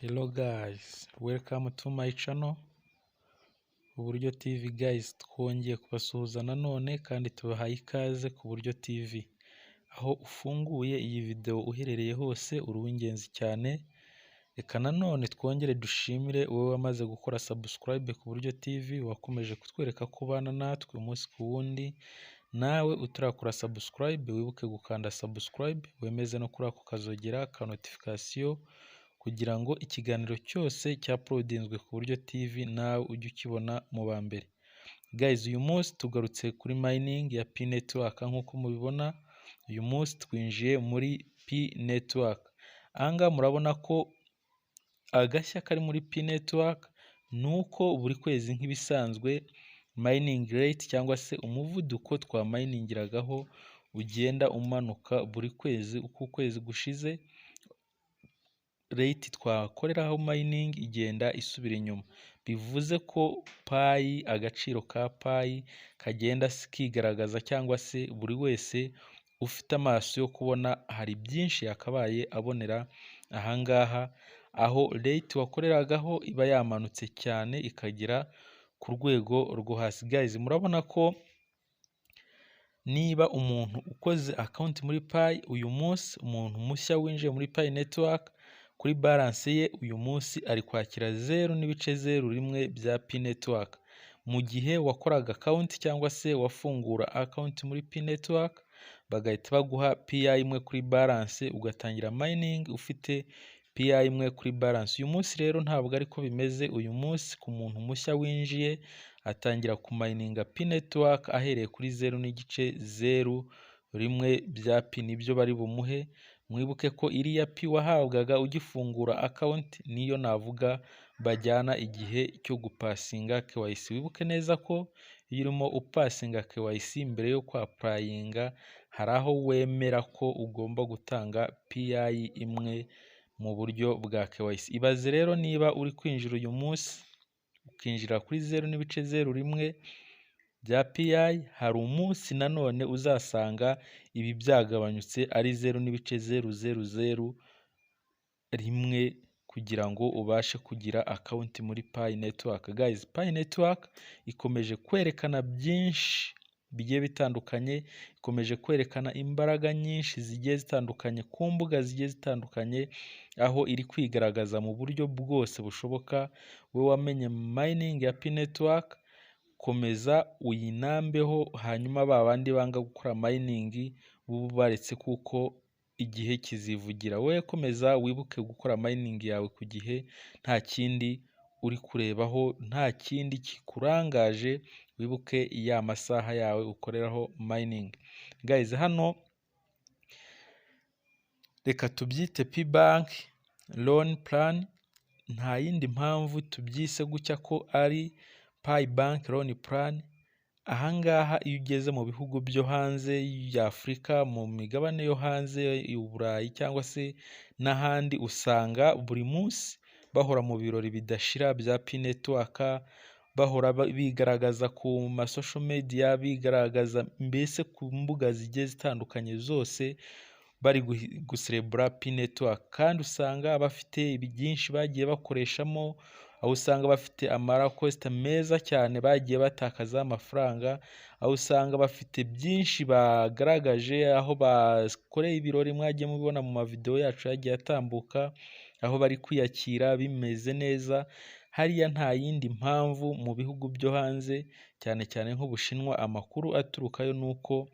Hello guys, welcome to my channel Uburyo TV. Guys, twongeye kubasuhuza nanone kandi tubahaye ikaze ku Buryo TV. Aho ufunguye iyi video uherereye hose, uri uw'ingenzi cyane. Reka nanone twongere dushimire wowe wamaze gukora subscribe ku Buryo TV, wakomeje kutwereka ko ubana natwe umunsi ku wundi. Nawe utarakora subscribe, wibuke gukanda subscribe, wemeze no kuri ako kazogera ka notification kugira ngo ikiganiro cyose cyauploadinzwe ku Buryo TV nawe ujye ukibona mu ba mbere. Guys, uyu munsi tugarutse kuri mining ya Pi Network. Nk'uko mubibona, uyu munsi twinjiye muri Pi Network. Aha ngaha murabona ko agashya kari muri Pi Network ni uko buri kwezi nk'ibisanzwe mining rate cyangwa se umuvuduko twaminingiragaho ugenda umanuka buri kwezi. Uko ukwezi gushize, rate twakoreraho mining igenda isubira inyuma, bivuze ko Pi, agaciro ka Pi kagenda kigaragaza, cyangwa se buri wese ufite amaso yo kubona hari byinshi yakabaye abonera ahangaha, aho rate wakoreragaho iba yamanutse cyane ikagera ku rwego rwo hasi. Guys, murabona ko niba umuntu ukoze account muri Pi uyu munsi, umuntu mushya winjiye muri Pi Network, kuri balance ye uyu munsi ari kwakira 0.01 bya Pi Network, mu gihe wakoraga account cyangwa se wafungura account muri Pi Network bagahita baguha PI imwe kuri balance, ugatangira mining ufite PI imwe kuri balance. Uyu munsi rero ntabwo ariko bimeze. Uyu munsi ku muntu mushya winjiye atangira kumininga Pi Network ahereye kuri 0.01 bya Pi, nibyo bari bumuhe. Mwibuke ko iriya Pi wahabwaga ugifungura account niyo navuga bajyana igihe cyo gupassinga KYC. Wibuke neza ko iyo urimo upassinga KYC, mbere yo kwapplyinga hari aho wemera ko ugomba gutanga PI imwe mu buryo bwa KYC. Ibaze rero niba uri kwinjira uyu munsi ukinjira kuri 0.01 bya PI, hari umunsi nanone uzasanga ibi byagabanyutse ari 0.0001 kugira ngo ubashe kugira account muri Pi Network. Guys, Pi Network ikomeje kwerekana byinshi bigiye bitandukanye, ikomeje kwerekana imbaraga nyinshi zigiye zitandukanye ku mbuga zigiye zitandukanye, aho iri kwigaragaza mu buryo bwose bushoboka. Wowe wamenye mining ya Pi Network, komeza uyinambeho, hanyuma ba bandi banga gukora mining bo baretse kuko igihe kizivugira. Wowe komeza wibuke gukora mining yawe ku gihe, nta kindi uri kurebaho, nta kindi kikurangaje, wibuke ya masaha yawe ukoreraho mining. Guys, hano reka tubyite Pi Bank Loan Plan. Nta yindi mpamvu tubyise gutya ko ari Pi Bank Loan Plan. Ahangaha iyo ugeze mu bihugu byo hanze ya Afurika, mu migabane yo hanze Uburayi cyangwa se n'ahandi, usanga buri munsi bahora mu birori bidashira bya Pi Network, bahora bigaragaza ku ma social media, bigaragaza mbese ku mbuga zigiye zitandukanye zose bari guserebura Pi Network, kandi usanga bafite byinshi bagiye bakoreshamo, aho usanga bafite amarakosita meza cyane bagiye batakazaho amafaranga, aho usanga bafite byinshi bagaragaje, aho bakoreye ibirori mwagiye mubibona mu mavideo yacu yagiye atambuka, aho bari kwiyakira bimeze neza. Hariya nta yindi mpamvu, mu bihugu byo hanze cyane cyane nk'Ubushinwa, amakuru aturukayo ni uko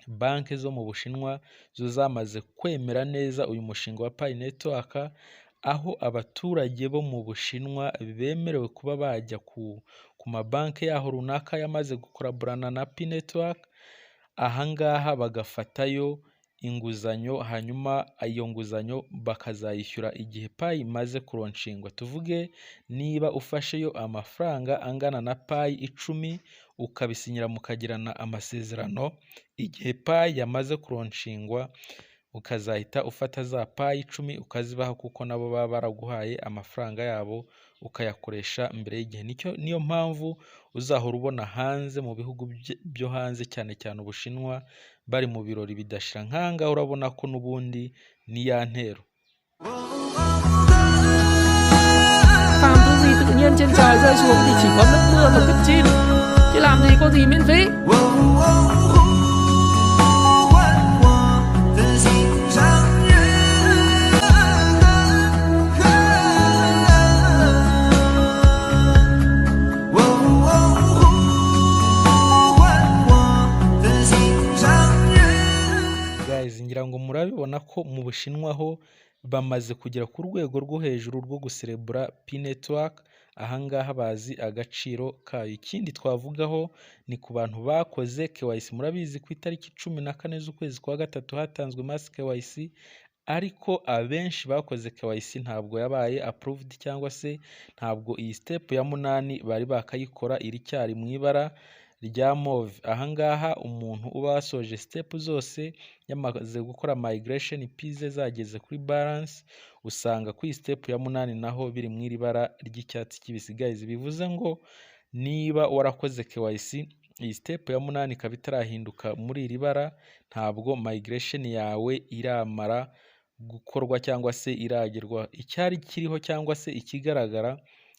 banki zo mu Bushinwa zo zamaze kwemera neza uyu mushinga wa Pi Network, aho abaturage bo mu Bushinwa bemerewe kuba bajya ku mabanki yaho runaka yamaze gukoraborana na Pi Network, ahangaha bagafatayo inguzanyo, hanyuma iyo nguzanyo bakazayishyura igihe Pi imaze kulaunchingwa. Tuvuge niba ufasheyo amafaranga angana na Pi 10, ukabisinyira mukagirana amasezerano, igihe Pi yamaze kulaunchingwa ukazahita ufata za Pi 10 ukazibaha, kuko nabo baba baraguhaye amafaranga yabo ukayakoresha mbere y'igihe. Niyo mpamvu uzahora ubona hanze mu bihugu byo hanze, cyane cyane Ubushinwa, bari mu birori bidashira. Nk'aha ngaha urabona ko n'ubundi ni ya ntero. rơi xuống thì chỉ có nước mưa và kiếp chim, chứ làm gì có gì miễn phí. 呼唤我的心上人。呼唤我的心上人。 Guys, ngira ngo murabibona ko mu Bushinwa ho bamaze kugera ku rwego rwo hejuru rwo guserebura Pi Network. Ahangaha bazi agaciro kayo. Ikindi twavugaho ni ku bantu bakoze KYC. Murabizi, ku itariki 14 z'ukwezi kwa gatatu hatanzwe mass KYC, ariko abenshi bakoze KYC ntabwo yabaye approved, cyangwa se ntabwo iyi step ya munani bari bakayikora, iricyari mu ibara rya mauve. Ahangaha umuntu uba wasoje step zose, yamaze gukora migration, Pi ze zageze kuri balance, usanga kuri step ya munani naho biri mu iri bara ry'icyatsi kibisi. Guys, bivuze ngo niba warakoze KYC, iyi step ya munani ikaba itarahinduka muri iri bara, ntabwo migration yawe iramara gukorwa cyangwa se iragerwa. Icyari kiriho cyangwa se ikigaragara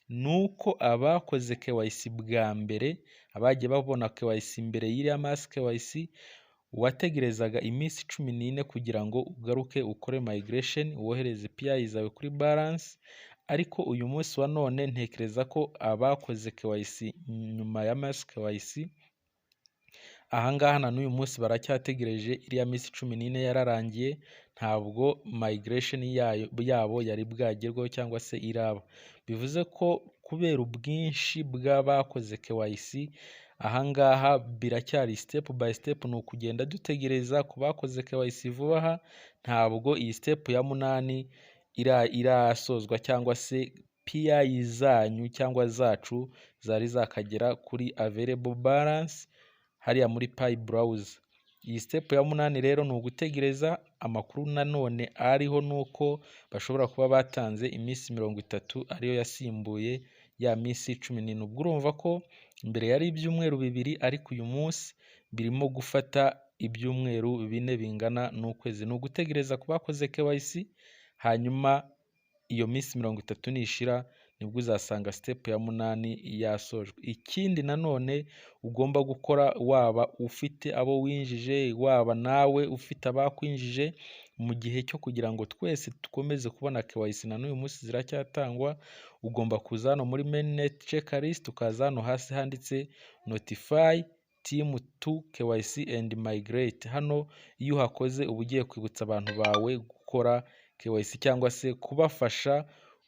ni uko abakoze KYC bwa mbere, abagiye babona KYC mbere y'iriya mass KYC, wategerezaga iminsi 14 kugira ngo ugaruke ukore migration, wohereze PI zawe kuri balance. Ariko uyu munsi wa none ntekereza ko abakoze KYC nyuma ya mass KYC, ahangaha na n'uyu munsi baracyategereje. Iriya minsi 14 yararangiye, ntabwo migration yayo yabo yari bwagerweho cyangwa se iraba. Bivuze ko kubera ubwinshi bw'abakoze KYC, ahangaha biracyari step by step, ni ukugenda dutegereza. Ku bakoze KYC vuba aha, ntabwo iyi step ya munani irasozwa cyangwa se PI zanyu cyangwa zacu zari zakagera kuri available balance hariya muri Pi Browser. Iyi step ya munani rero ni ugutegereza. Amakuru nanone ariho ni uko bashobora kuba batanze iminsi 30, ariyo yasimbuye ya minsi 14. Ubwo urumva ko mbere yari ibyumweru 2, ariko uyu munsi birimo gufata ibyumweru 4 bingana n'ukwezi. Ni ugutegereza ku bakoze KYC, hanyuma iyo minsi 30 nishira nibwo uzasanga step ya munani yasojwe. Ikindi nanone ugomba gukora, waba ufite abo winjije, waba nawe ufite abakwinjije, mu gihe cyo kugira ngo twese dukomeze kubona KYC, na n'uyu munsi ziracyatangwa, ugomba kuza hano muri mainnet checklist, ukaza hano hasi handitse "Notify team to KYC and migrate". Hano iyo uhakoze uba ugiye kwibutsa abantu bawe gukora KYC, cyangwa se kubafasha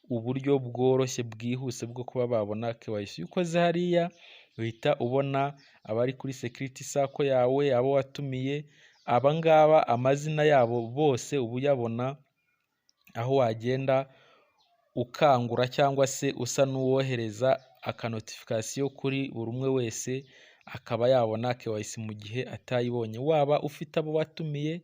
uburyo bworoshye bwihuse bwo kuba babona KYC. Iyo ukoze hariya uhita ubona abari kuri security circle yawe, abo watumiye, aba ngaba amazina yabo bose uba uyabona, aho wagenda ukangura cyangwa se usa n'uwohereza akanotification kuri buri umwe wese, akaba yabona KYC mu gihe atayibonye. Waba ufite abo watumiye,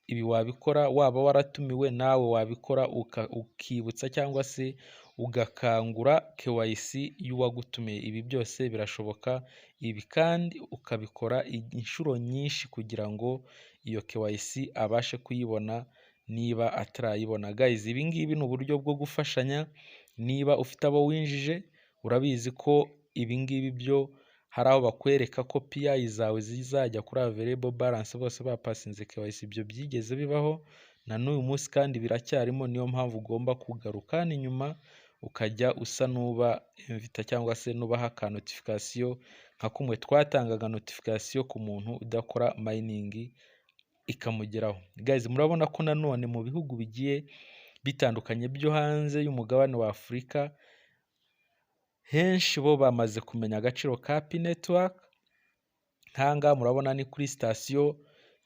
ibi wabikora, waba waratumiwe nawe wabikora, ukibutsa cyangwa se ugakangura KYC y'uwagutumiye. Ibi byose birashoboka, ibi kandi ukabikora inshuro nyinshi kugira ngo iyo KYC abashe kuyibona niba atarayibona. Guys, ibi ngibi ni uburyo bwo gufashanya. Niba ufite abo winjije, urabizi ko ibi ngibi byo hari aho bakwereka ko PI zawe zizajya kuri available balance bose bapasinze KYC. Ibyo byigeze bibaho na n'uyu munsi kandi biracyarimo. Niyo mpamvu ugomba kugaruka hano inyuma, ukajya usa n'uba invita cyangwa se n'ubaha ka notification, nka kumwe twatangaga notification ku muntu udakora mining ikamugeraho. Guys, murabona ko nanone mu bihugu bigiye bitandukanye byo hanze y'umugabane wa Afurika, henshi bo bamaze kumenya agaciro ka Pi Network. Nk'ahangaha murabona ni kuri sitasiyo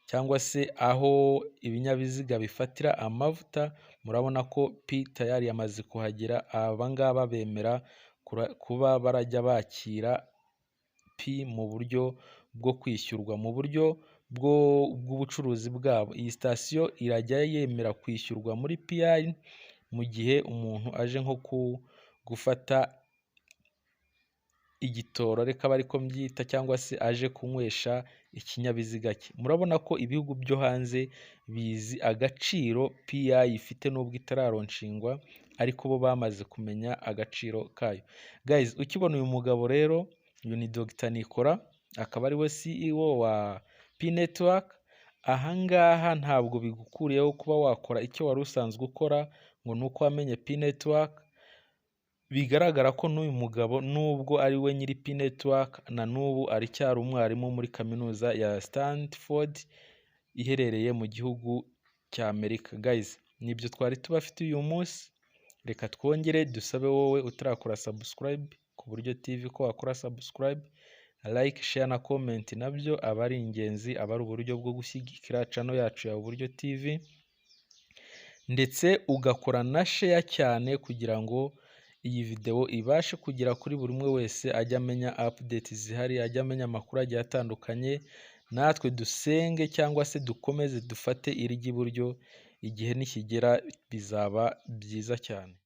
cyangwa se aho ibinyabiziga bifatira amavuta, murabona ko Pi tayari yamaze kuhagera. Aba ngaba bemera kuba barajya bakira Pi mu buryo bwo kwishyurwa, mu buryo bw'ubucuruzi bwabo. Iyi sitasiyo irajya yemera kwishyurwa muri PI mu gihe umuntu aje nko gufata igitoro, reka abe ariko mbyita, cyangwa se aje kunywesha ikinyabiziga cye. Murabona ko ibihugu byo hanze bizi agaciro PI ifite nubwo itaralaunchingwa. ariko bo bamaze kumenya agaciro kayo. Guys, ukibona uyu mugabo rero, uyu ni Dr Nicolas, akaba ari we CEO wa Pi Network. Ahangaha ntabwo bigukuriyeho kuba wakora icyo wari usanzwe ukora ngo ni uko wamenye Pi Network. Bigaragara ko n'uyu mugabo, nubwo ari we nyiri Pi Network, na n'ubu aracyari umwarimu muri kaminuza ya Stanford iherereye mu gihugu cya Amerika. Guys, nibyo twari tubafitiye uyu munsi. Reka twongere dusabe wowe utarakora subscribe ku Buryo TV ko wakora subscribe, like, share na comment, nabyo aba ari ingenzi, aba ari uburyo bwo gushyigikira channel yacu ya Uburyo TV, ndetse ugakora na share cyane kugira ngo iyi video ibashe kugera kuri buri umwe wese, ajye amenya update zihari, ajye amenya amakuru agiye atandukanye. Natwe dusenge cyangwa se dukomeze dufate iry'iburyo, igihe nikigera bizaba byiza cyane.